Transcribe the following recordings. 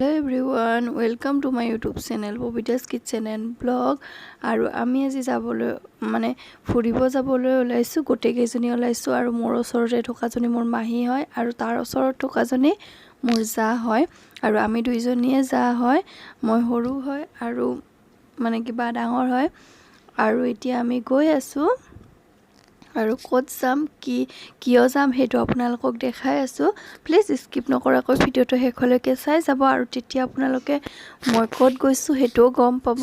Everyone, welcome to my YouTube channel Babita's Kitchen and Vlog. আৰু আমি আজি যাবলৈ, মানে ফুৰিব যাবলৈ ওলাইছোঁ। গোটেইকেইজনী ওলাইছোঁ আৰু মোৰ ওচৰতে থকাজনী মোৰ মাহী হয় আৰু তাৰ ওচৰত থকাজনী মোৰ জা হয় আৰু আমি দুইজনীয়ে জা হয়। মই সৰু হয় আৰু মানে কিবা ডাঙৰ হয়। আৰু এতিয়া আমি গৈ আছোঁ আৰু ক'ত যাম, কি কিয় যাম, সেইটো আপোনালোকক দেখাই আছোঁ। প্লিজ স্কিপ নকৰাকৈ ভিডিঅ'টো শেষলৈকে চাই যাব আৰু তেতিয়া আপোনালোকে মই ক'ত গৈছোঁ সেইটোও গম পাব।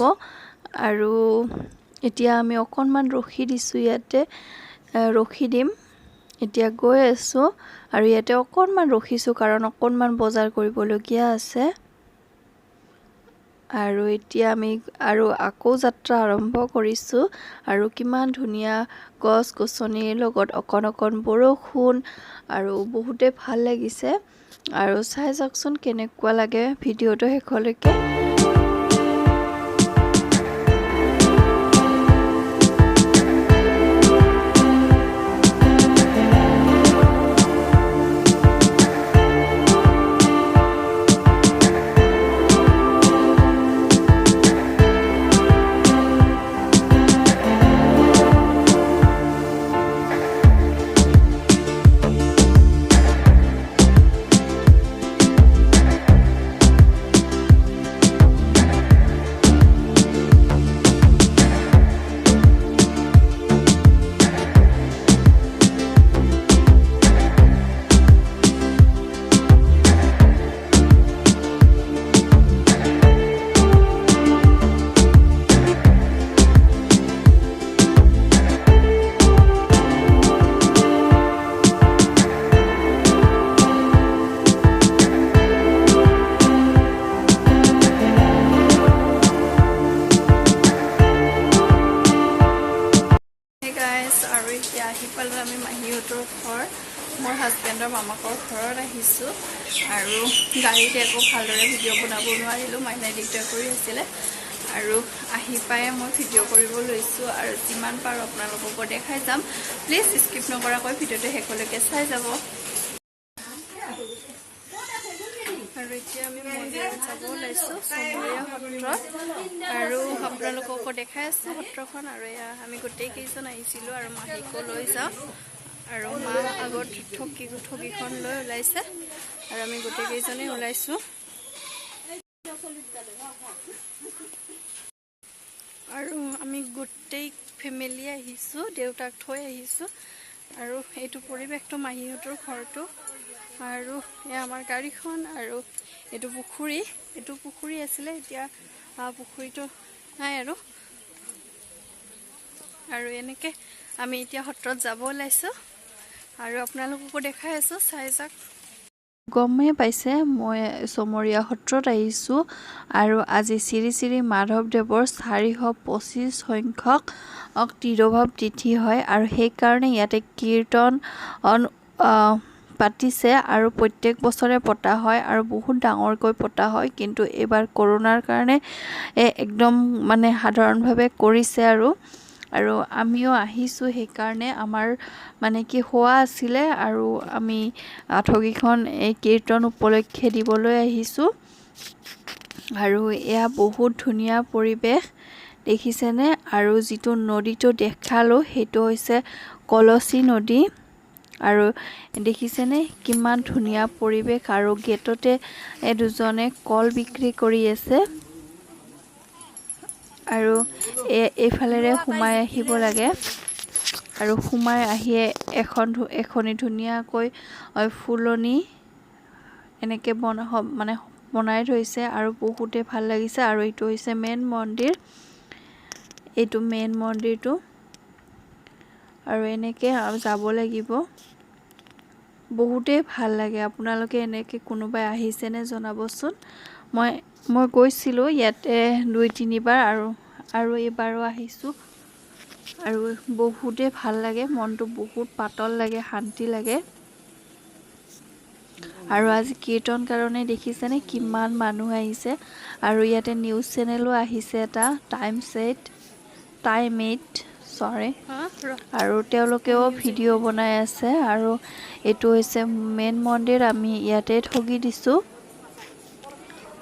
আৰু এতিয়া আমি অকণমান ৰখি দিছোঁ ইয়াতে, ৰখি দিম। এতিয়া গৈ আছোঁ আৰু ইয়াতে অকণমান ৰখিছোঁ, কাৰণ অকণমান বজাৰ কৰিবলগীয়া আছে। আৰু এতিয়া আমি আৰু আকৌ যাত্ৰা আৰম্ভ কৰিছোঁ। আৰু কিমান ধুনীয়া গছ গছনিৰ লগত অকণ অকণ বৰষুণ আৰু বহুতেই ভাল লাগিছে। আৰু চাই যাওকচোন কেনেকুৱা লাগে ভিডিঅ'টো শেষলৈকে। আৰু এতিয়া আহি পালোঁ আমি মাহীহঁতৰ ঘৰ। মোৰ হাজবেণ্ডৰ মামাকৰ ঘৰত আহিছোঁ। আৰু গাড়ীত একো ভালদৰে ভিডিঅ' বনাব নোৱাৰিলোঁ, মাইনাই দিগদাৰ কৰি আছিলে। আৰু আহি পায়ে মই ভিডিঅ' কৰিব লৈছোঁ আৰু যিমান পাৰোঁ আপোনালোককো দেখাই যাম। প্লিজ স্কিপ নকৰাকৈ ভিডিঅ'টো শেষলৈকে চাই যাব। আৰু এতিয়া আমি মন্দিৰত যাব ওলাইছোঁ, চমৰীয়া সত্ৰত। আৰু আপোনালোককো দেখাই আছোঁ সত্ৰখন। আৰু এয়া আমি গোটেইকেইজন আহিছিলোঁ আৰু মাহীকো লৈ যাওঁ। আৰু মা আগত ঠগিখন লৈ ওলাইছে আৰু আমি গোটেইকেইজনেই ওলাইছোঁ। আৰু আমি গোটেই ফেমিলি আহিছোঁ, দেউতাক থৈ আহিছোঁ। আৰু এইটো পৰিৱেশটো মাহীহঁতৰ ঘৰটো। আৰু এয়া আমাৰ গাড়ীখন আৰু এইটো পুখুৰী। এইটো পুখুৰী আছিলে, এতিয়া পুখুৰীটো নাই আৰু। আৰু এনেকৈ আমি এতিয়া সত্ৰত যাব ওলাইছোঁ আৰু আপোনালোককো দেখাই আছোঁ, চাই যাওক। গমেই পাইছে, মই চমৰীয়া সত্ৰত আহিছোঁ আৰু আজি শ্ৰী শ্ৰী মাধৱদেৱৰ 425 সংখ্যক তিৰোভাৱ তিথি হয় আৰু সেইকাৰণে ইয়াতে কীৰ্তন পাতিছে। আৰু প্ৰত্যেক বছৰে পতা হয় আৰু বহুত ডাঙৰকৈ পতা হয়, কিন্তু এইবাৰ কৰোণাৰ কাৰণে একদম মানে সাধাৰণভাৱে কৰিছে। আৰু আৰু আমিও আহিছোঁ, সেইকাৰণে আমাৰ মানে কি হোৱা আছিলে আৰু আমি ঠগিখন এই কীৰ্তন উপলক্ষে দিবলৈ আহিছোঁ। আৰু এয়া বহুত ধুনীয়া পৰিৱেশ, দেখিছেনে? আৰু যিটো নদীটো দেখালোঁ, সেইটো হৈছে কলচী নদী। আৰু দেখিছেনে কিমান ধুনীয়া পৰিৱেশ? আৰু গেটতে দুজনে কল বিক্ৰী কৰি আছে। আৰু এইফালেৰে সোমাই আহিব লাগে আৰু সোমাই আহিয়ে এখনি ধুনীয়াকৈ ফুলনি এনেকৈ মানে বনাই থৈছে আৰু বহুতেই ভাল লাগিছে। আৰু এইটো হৈছে মেইন মন্দিৰ, এইটো মেইন মন্দিৰটো। আৰু এনেকৈ যাব লাগিব, বহুতেই ভাল লাগে। আপোনালোকে এনেকৈ কোনোবাই আহিছেনে জনাবচোন। মই গৈছিলোঁ ইয়াতে দুই তিনিবাৰ আৰু আৰু এইবাৰো আহিছোঁ আৰু বহুতেই ভাল লাগে, মনটো বহুত পাতল লাগে, শান্তি লাগে। আৰু আজি কীৰ্তন কাৰণে দেখিছেনে কিমান মানুহ আহিছে। আৰু ইয়াতে নিউজ চেনেলো আহিছে এটা, টাইম 8, চৰি। আৰু তেওঁলোকেও ভিডিঅ' বনাই আছে। আৰু এইটো হৈছে মেইন মন্দিৰ, আমি ইয়াতে ঠগি দিছোঁ।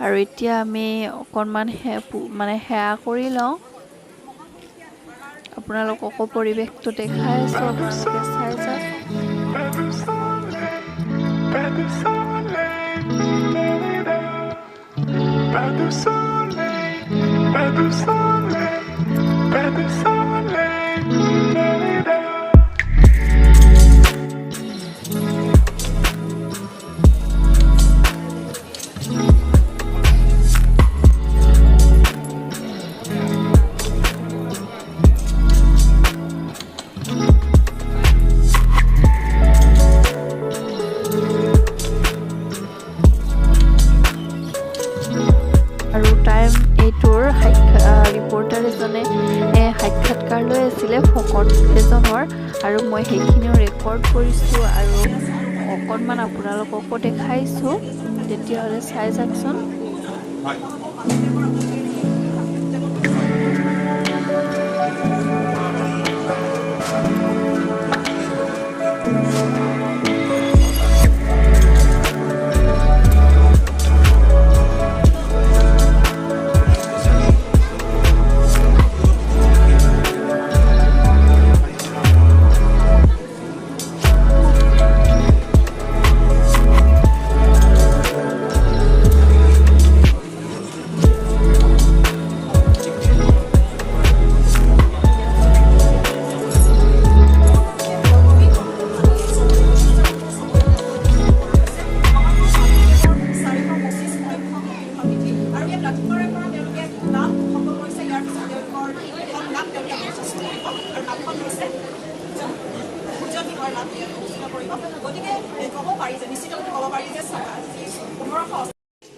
আৰু এতিয়া আমি অকণমান মানে সেৱা কৰি লওঁ। আপোনালোককো পৰিৱেশটো দেখাই আছোঁ, আপোনালোকে চাই যাওক। Pas de soleil, pas de soleil, pas de soleil, la. আৰু টাইম এইটোৰ ৰিপৰ্টাৰ এজনে সাক্ষাৎকাৰ লৈ আছিলে ভকত এজনৰ, আৰু মই সেইখিনিও ৰেকৰ্ড কৰিছোঁ আৰু অকণমান আপোনালোককো দেখাইছোঁ। তেতিয়াহ'লে চাই যাওকচোন।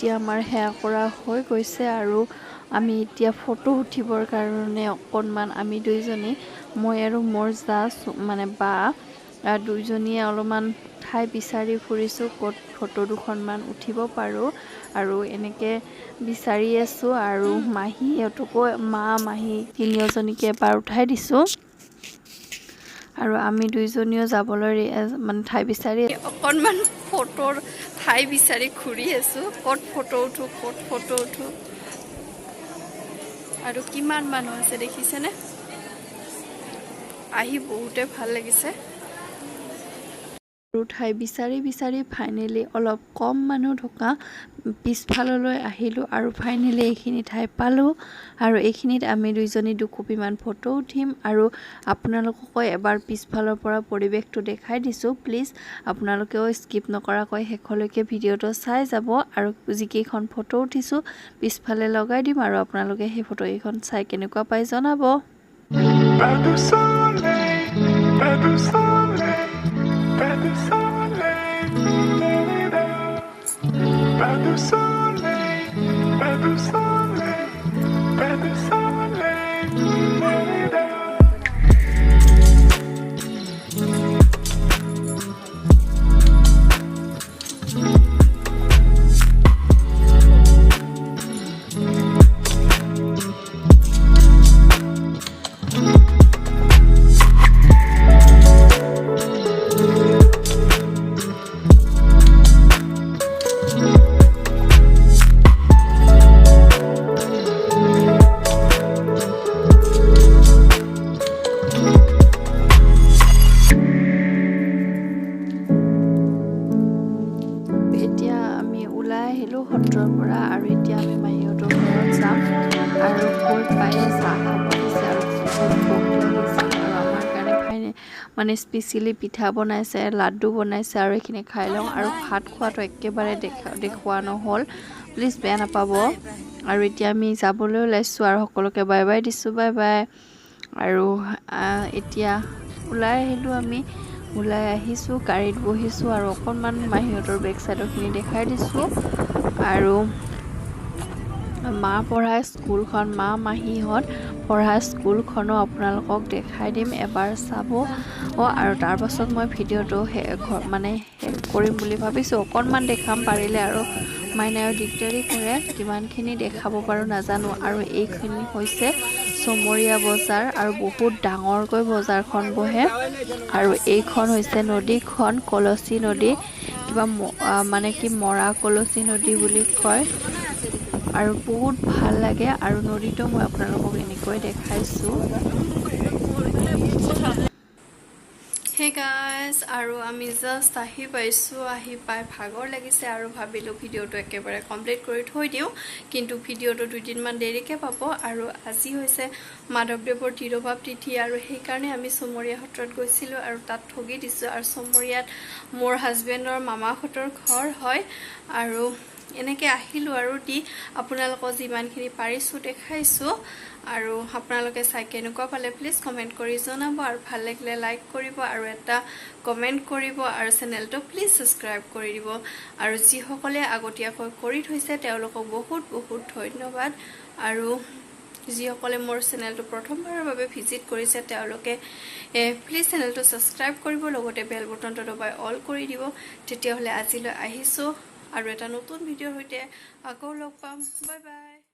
এতিয়া আমাৰ সেৱা কৰা হৈ গৈছে আৰু আমি এতিয়া ফটো উঠিবৰ কাৰণে অকণমান আমি দুইজনী, মই আৰু মোৰ জা মানে বা দুইজনীয়ে অলপমান ঠাই বিচাৰি ফুৰিছোঁ, ক'ত ফটো দুখনমান উঠিব পাৰোঁ, আৰু এনেকৈ বিচাৰি আছোঁ। আৰু মাহীহঁতকো, মা মাহী তিনিওজনীকে এবাৰ উঠাই দিছোঁ আৰু আমি দুইজনীও যাবলৈ মানে ঠাই বিচাৰি অকণমান ফটোৰ ঠাই বিচাৰি ঘূৰি আছোঁ, ক'ত ফটো উঠোঁ, ক'ত ফটো উঠোঁ। আৰু কিমান মানুহ আছে দেখিছেনে? আহি বহুতে ভাল লাগিছে। আৰু ঠাই বিচাৰি বিচাৰি ফাইনেলি অলপ কম মানুহ থকা পিছফাললৈ আহিলোঁ আৰু ফাইনেলি এইখিনি ঠাই পালোঁ। আৰু এইখিনিত আমি দুইজনী দুকপিমান ফটো উঠিম আৰু আপোনালোককো এবাৰ পিছফালৰ পৰা পৰিৱেশটো দেখাই দিছোঁ। প্লিজ আপোনালোকেও স্কিপ নকৰাকৈ শেষলৈকে ভিডিঅ'টো চাই যাব। আৰু যিকেইখন ফটো উঠিছোঁ পিছফালে লগাই দিম আৰু আপোনালোকে সেই ফটোকেইখন চাই কেনেকুৱা পাই জনাব। Pas de soleil, pas de soleil, pas de soleil, la. Pas de soleil, pas de soleil, pas de soleil, la. এতিয়া আমি ওলাই আহিলোঁ সত্ৰৰ পৰা আৰু এতিয়া আমি মাহীহঁতৰ ঘৰত যাম। আৰু গৈ পায়ে চাহ খাব দিছে আৰু বহুত ভোক লাগিছে আৰু আমাৰ কাৰণে ফাইনে মানে স্পেচিয়েলি পিঠা বনাইছে, লাড্ডু বনাইছে আৰু এইখিনি খাই লওঁ। আৰু ভাত খোৱাটো একেবাৰে দেখুওৱা নহ'ল, প্লিজ বেয়া নাপাব। আৰু এতিয়া আমি যাবলৈ ওলাইছোঁ আৰু সকলোকে বাই বাই দিছোঁ, বাই বাই। আৰু এতিয়া ওলাই আহিলোঁ, আমি ওলাই আহিছোঁ, গাড়ীত বহিছোঁ আৰু অকণমান মাহীহঁতৰ বেক চাইডৰখিনি দেখাই দিছোঁ। আৰু মা পঢ়া স্কুলখন, মা মাহীহঁত পঢ়া স্কুলখনো আপোনালোকক দেখাই দিম, এবাৰ চাব। আৰু তাৰপাছত মই ভিডিঅ'টো মানে শেষ কৰিম বুলি ভাবিছোঁ। অকণমান দেখাম পাৰিলে, আৰু মাইনায়ো দিগদাৰী কৰে, কিমানখিনি দেখাব পাৰোঁ নাজানো। আৰু এইখিনি হৈছে চমৰীয়া বজাৰ আৰু বহুত ডাঙৰকৈ বজাৰখন বহে। আৰু এইখন হৈছে নদীখন, কলচী নদী, কিবা মানে কি মৰা কলচী নদী বুলি কয়। আৰু বহুত ভাল লাগে। আৰু নদীটো মই আপোনালোকক এনেকৈ দেখাইছোঁ। হে গাইজ, আৰু আমি জাষ্ট আহি পাইছোঁ। আহি পাই ভাগৰ লাগিছে আৰু ভাবিলোঁ ভিডিঅ'টো একেবাৰে কমপ্লিট কৰি থৈ দিওঁ, কিন্তু ভিডিঅ'টো দুদিনমান দেৰিকৈ পাব। আৰু আজি হৈছে মাধৱদেৱৰ তিৰোভাৱ তিথি আৰু সেইকাৰণে আমি চমৰীয়া সত্ৰত গৈছিলোঁ আৰু তাত ঠগি দিছোঁ। আৰু চমৰীয়াত মোৰ হাজবেণ্ডৰ মামাহঁতৰ ঘৰ হয়। আৰু এনেকৈ আহিলোঁ আৰু দি আপোনালোকক যিমানখিনি পাৰিছোঁ দেখাইছোঁ। আৰু আপোনালোকে চাই কেনেকুৱা পালে প্লিজ কমেণ্ট কৰি জনাব আৰু ভাল লাগিলে লাইক কৰিব আৰু এটা কমেণ্ট কৰিব আৰু চেনেলটো প্লিজ ছাবস্ক্ৰাইব কৰি দিব। আৰু যিসকলে আগতীয়াকৈ কৰি থৈছে, তেওঁলোকক বহুত বহুত ধন্যবাদ। আৰু যিসকলে মোৰ চেনেলটো প্ৰথমবাৰৰ বাবে ভিজিট কৰিছে, তেওঁলোকে প্লিজ চেনেলটো ছাবস্ক্ৰাইব কৰিব, লগতে বেল বটনটো দবাই অল কৰি দিব। তেতিয়াহ'লে আজিলৈ আহিছোঁ আৰু এটা নতুন ভিডিঅ'ৰ সৈতে আকৌ লগ পাম। Bye bye.